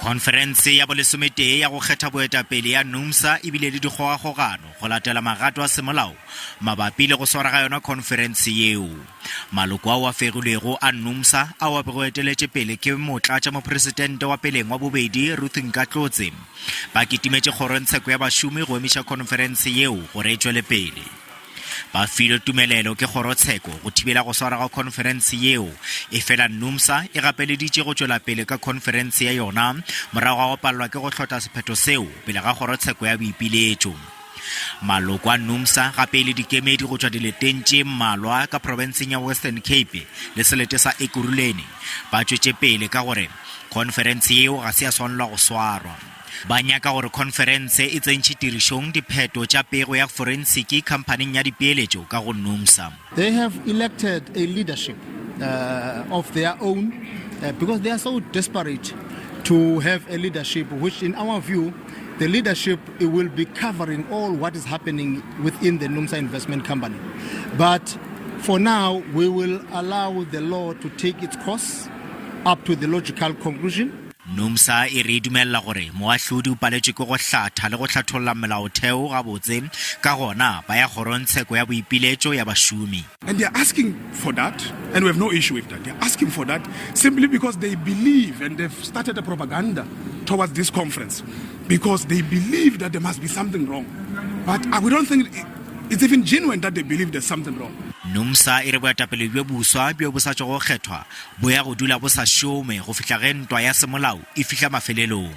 Khonferense ya bolesometee ya go kgetha boetapele ya NUMSA e bile le dikgogakgogano go latela magato a semolao mabapi le go swara ga yona khonferense yeo. Maloko ao a fegilwego a NUMSA ao a bego eteletše pele ke Motlatšamopresidente wa peleng wa bobedi Ruth Nkatlotse ba kitimetše kgorongtsheko ya bašomi go emiša khonferense yeo gore e tšwele pele. Ba filwe tumelelo ke kgorotsheko go thibela go swara ga khonferense yeo, efela NUMSA e gapeleditše go tšwela pele ka khonferense ya yona morago ga go palelwa ke go hlotla sephetho seo pele ga kgorotsheko ya boipiletšo. Maloko a NUMSA gape e le dikemedi go tšwa dileteng tše mmalwa ka profenseng ya Western Cape le selete sa Ekurhuleni ba tšwetše pele ka gore khonferense yeo ga se ya swanelwa go swarwa. Ba nyaka gore khonferense e tsentšhe tirišong dipheto tša pego ya forensiki khamphaning ya dipeeletšo ka go NUMSA. They have elected a leadership of their own because they are so desperate to have a leadership which in our view the leadership it will be covering all what is happening within the NUMSA investment company. But for now we will allow the law to take its course up to the logical conclusion. NUMSA e re e dumelela gore moahlodi o paletšwe ke go hlatha le go hlatholla melaotheo gabotse, ka gona ba ya kgorongtsheko ya boipiletšo ya bašomi. And they are asking for that, and we have no issue with that. They are asking for that simply because they believe and they've started a propaganda towards this conference because they believe that there must be something wrong. But uh, we don't think it's even genuine that they believe there's something wrong. NUMSA e re boetapele bjo boswa bjo bo sa tšwago go kgethwa bo ya go dula bo sa šome go fihla ge ntwa ya semolao e fihla mafelelong.